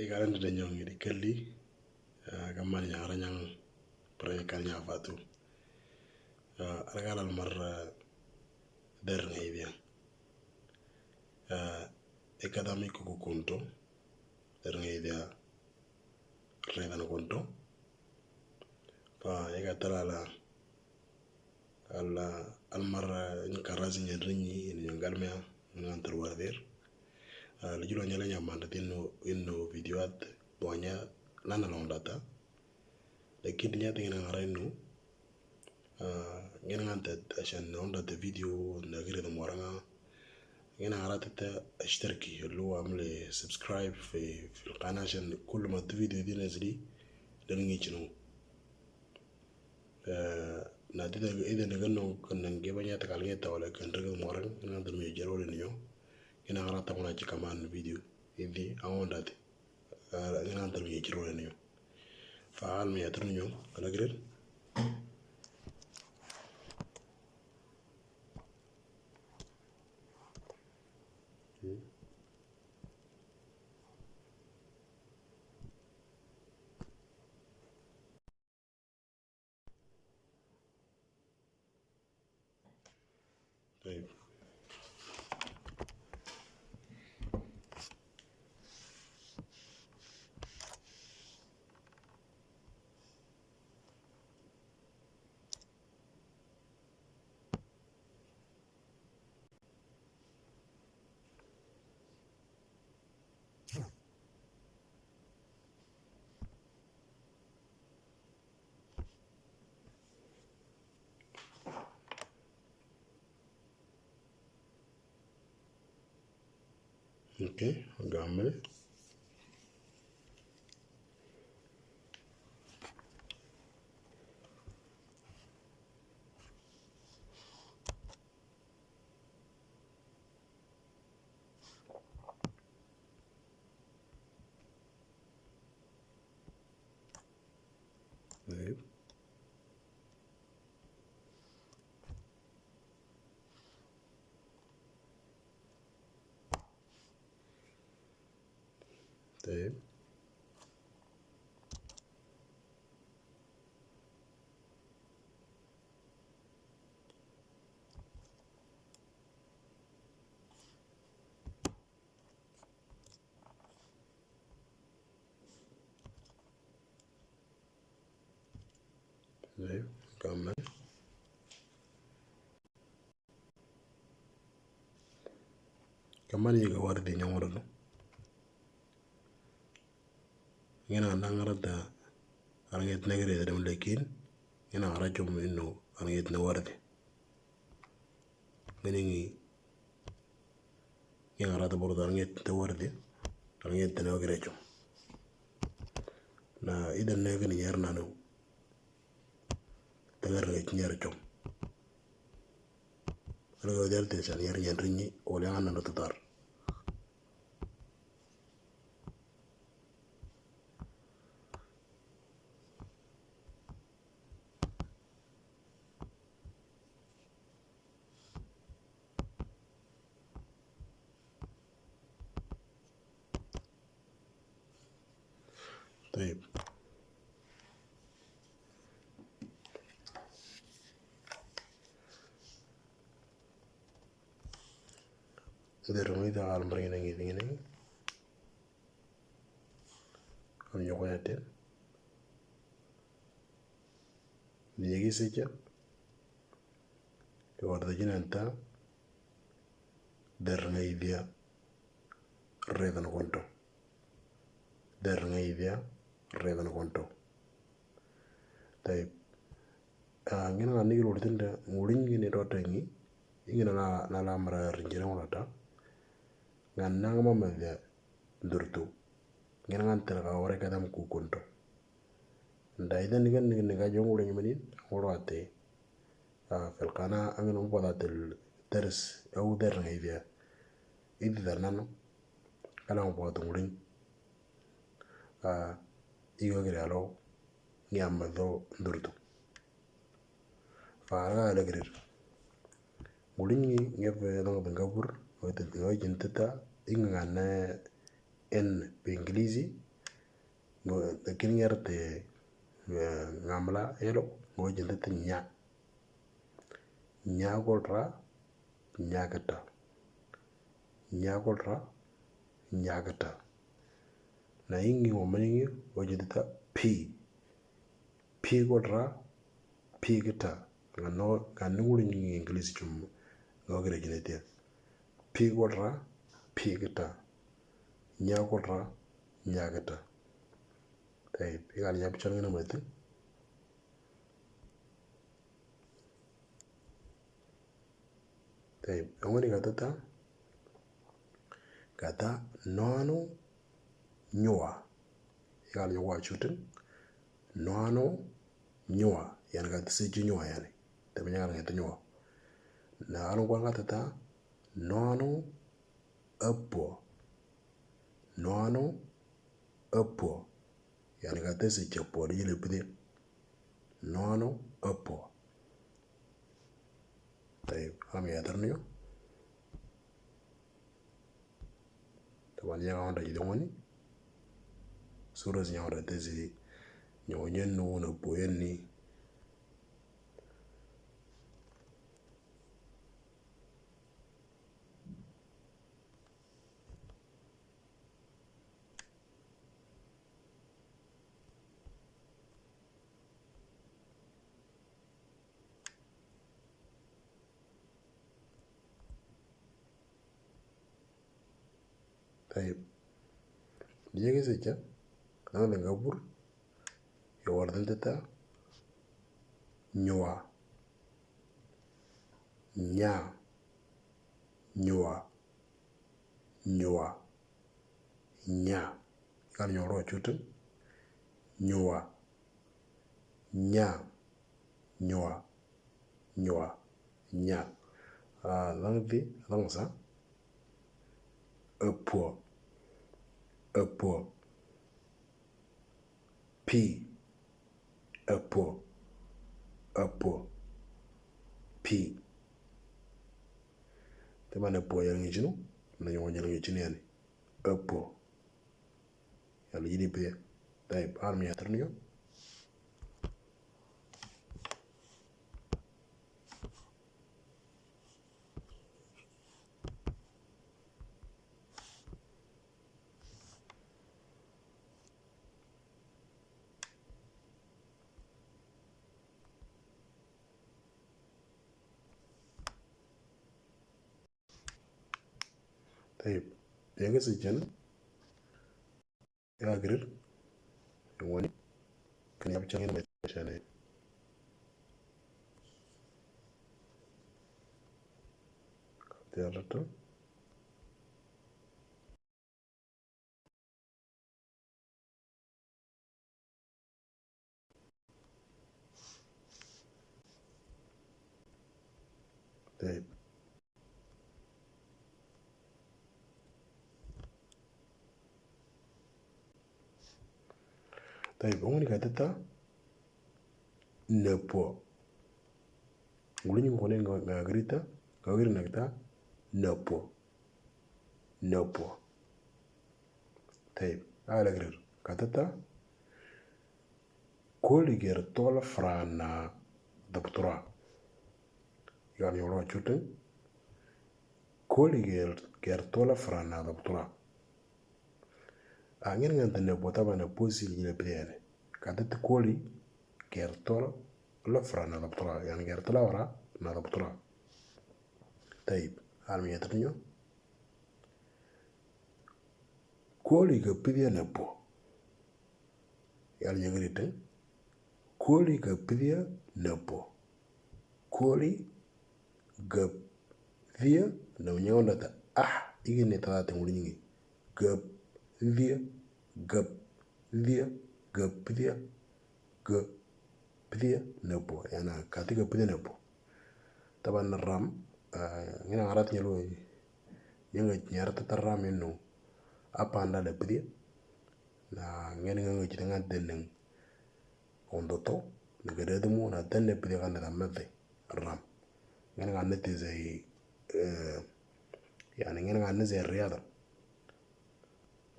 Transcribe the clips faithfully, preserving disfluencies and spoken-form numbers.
Ikalan da nyong iri kali, ah, kaman nyang ranyang, pernah kali nyang fatu. Ah, alga lal marra der ngai dia. Ah, ikadami kuku kunto, der ngai dia, redan kunto. Fa ikatalala, al, al marra in karasi nyan rinyi, in nyan galmea, in ngan terwardir. Ah, lagi lo nyala nyaman dat inu, inu video at, buanya, nana long data. Lakin nya tingin ngara inu, ah, ngin ngan tet, asan long data video, na gire da moranga. Ngin ngara tet, ashtarki, lo amle subscribe, fi, fi qana, asan kul ma tu video di nazli, dan ngi chinu. Eh, na dida, ida na gano kan nang geba nya takal nge tawala kan rega morang, na dum ya jaro le nyo. Ina ngara ta kuna chika man video. Idi awon dati. Eh, ina dum ya jaro le nyo. Fa al mi atru nyo, kala gre. طيب. Okay, gamle. طيب. طيب. Kaman. Kaman yiga wardi nyongorno. Ngina nangarata arangit negre da dem lekin. Ngina arachum inu arangit na wardi. Ngini ngi yang rata boro tarangit te wardi, tarangit te ne wagire chum. Na ida ne gini nyer nanu. Tagar ne nyer chum. Alga wadar te san nyer nyer rinyi, ole angan nanu tutar. طيب. Ida rumah ida alam ringi nangi ringi nangi. Am nyoko yaten. Niyagi seja. Ke warda jina anta. Der ngai dia. Redan konto. Der ngai dia. Redan konto. Taib. Ah, ngina ngani gilo tinda ngulin gini rota ngi. Ingina na, na lamra rinjira ngulata. Ngan nang ma ma dia. Durtu. Ngina ngan terka ore kadam kukunto. Nda ida nigan nigan niga jong ule nyumani ngoro ate. Ah, fil qana angin umpada til teres au der ngai dia. Idi da nanu. Kala umpada ngulin. Ah, igo giri alo. Ngi amma do durtu. Fa alga ala grir. Ngulin ngi ngefe dong dengabur. Wajin teta. Inga ngane en pe Ingilizi. Ngo-, te kini ngar te, eh, ngamla elo, ngo jente te nya. Nya ko tra, nya keta. Nya ko tra, nya keta. Na ingi ngo mani ingi, ngo jente ta pi. Pi ko tra, pi keta. Nga no, nga nungulu ingi English chum, ngo kira jente te. Pi ko tra, pi keta. Nya ko tra, nya keta. Tayib, ikan ya pichon ngena mati. Tayib, angoni kata ta, kata nono nyua. Ikan nyua chutin. Nono nyua. Yani kata si nyua yani. Tapi nyua kata nyua. Na anu kwa kata ta, nono apo. Nono apo. Yani kata si chapo di jile pidi. Nono apo. Tayib, am ya tarniyo. Taban ya kawanda jide ngoni. Sura si nyawanda tesi. Nyawo nyen nu na po yen ni. Tayib. Dia ke secha, nang lenga bur, ya wardan teta, nyua, nya, nyua, nyua, nya. Kan nyoro chutin, nyua, nya, nyua, nyua, nya. Ah, langdi, langsa. Apo, apo. Pi, apo, apo. Pi. Te mane apo yang ngijinu, na nyongo yang ngijinu yani. Apo. Yalo jidi pe. Tayib, armi ya tarniyo. Tayib. Yake secha na. Ya grir. Yang wani. Kani apa changin mai chane. Kapte alata. Tayib. Tayib, angoni kata ta, napo. Ngulu nyingi kone nga, nga grita, nga grita na kita, napo. Napo. Tayib, ala grir. Kata ta, Koli ger tola frana daptura. Yani yoro chutin. Koli ger, ger tola frana daptura. Angin ngan tene bota bana posi jile pidene. Kata te koli ger tola la frana daptura. Yani ger tola frana daptura. Tayib. Almi yatatnyo. Koli ga pidia napo. Yal nyagri te. Koli ga pidia napo. Koli ga pidia na nyonda ta. Ah, igi ne ta te nguli nyingi. Ga pidia, ga pidia, ga pidia. Ga pidia napo. Yana kati ga pidia napo. Taban ram, ah, ngina ngarat nyalo. Nyanga nyarata ta ram inu. Apa anda le pidia. Na ngene nganga chita nga deneng. Ondoto, na gade demo, na dende pidia kan da mete. Ram. Ngene nga nete zai, eh, yani ngene nga nete zai riada.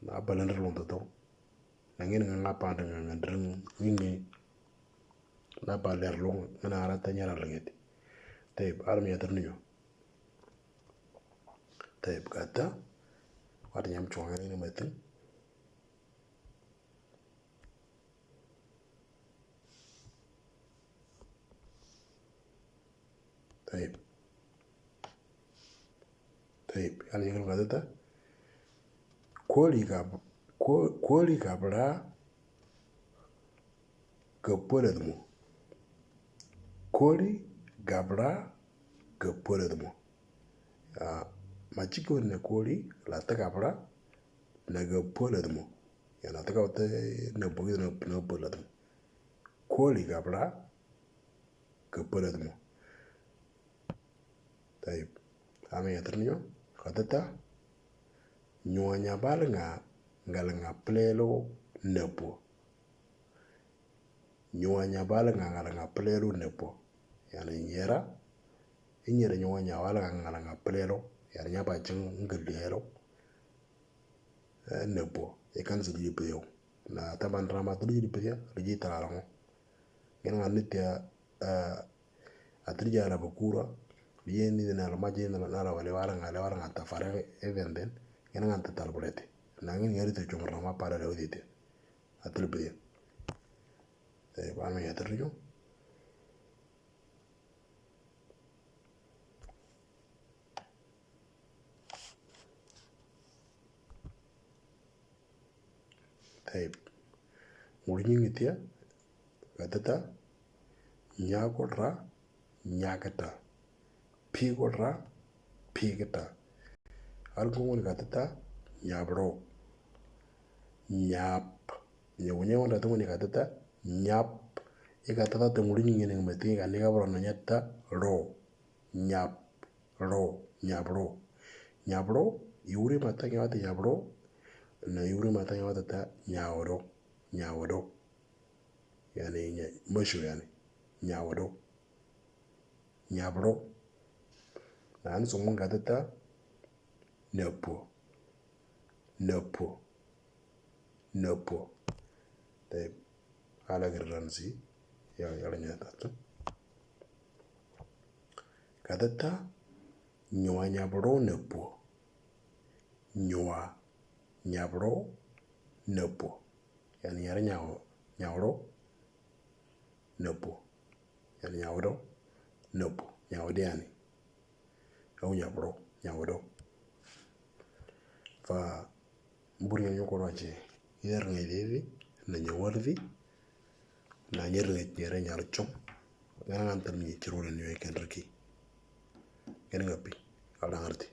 Na apa lendre ondoto. Ngin nga nga pa nga nga dring ngi na pa ler lung nga na ara ta nyara lengeti. Tep, ar mi atar niyo. Tep, kata. Wat nyam chong ni metin. Tep. Tep, yani ngin kata ta. Koli ka, ko-, koli ka bra. Ka pwede mo. Koli ka bra. Ka pwede mo. Ah, machiko ne koli, la ta ka bra. Na ka pwede mo. Ya na ta ka te na bogi na, na pwede mo. Koli ka bra. Ka pwede mo. Tayib. Ame yatar niyo. Kata ta. Nyua nya bal nga, ngal nga plelo nepo. Nyua nya bal nga, ngal nga plelo nepo. Yani nyera. Inyera nyua nya bal nga, ngal nga plelo. Yani nya ba ching ngal lelo. Eh, nepo. Ikan sidi pyo. Na taban rama tu di pyo. Di taralo. Ngin nga nitia, eh, Atrija la bakura, bien ni na la maji na la wale wala nga la wala nga ta fare evenden, ngin nga ta talbulete. Na ngin yari te chong rama para le odite. Atrija. Eh, ba me atrija. Tayib. Ngulu nyingi tia, kata ta, nyako ra, nyakata. Piko ra, pikata. Al kungul kata ta, nyabro. Nyap. Nyawu nyawu kata ta ngulu kata ta, nyap. Ika ta ta ngulu nyingi nang mati, kani ka bro na nyata, ro. Nyap. Ro, nyabro. Nyabro, yuri mata nyawata nyabro. Na yuri mata nyawata ta nyawro. Nyawro. Yani, nya-, mashu yani. Nyawro. Nyabro. Na ani sumun kata ta nepo. Nepo. Nepo. Tayib. Ala gir ransi. Ya, ya la nyata tu. Kata ta nyua nyabro nepo. Nyua nyabro nepo. Yani yara nyau, nyauro nepo. Yani nyauro nepo. Nyauro yani. Au nyabro, nyauro. Fa Mburi nyo koro ache. Yer ngai devi, na nyawardi, na nyer ngai nyere nyar chom. Ngana ngantar mi chirule ni we kendriki. Ngana ngapi, ala ngarti.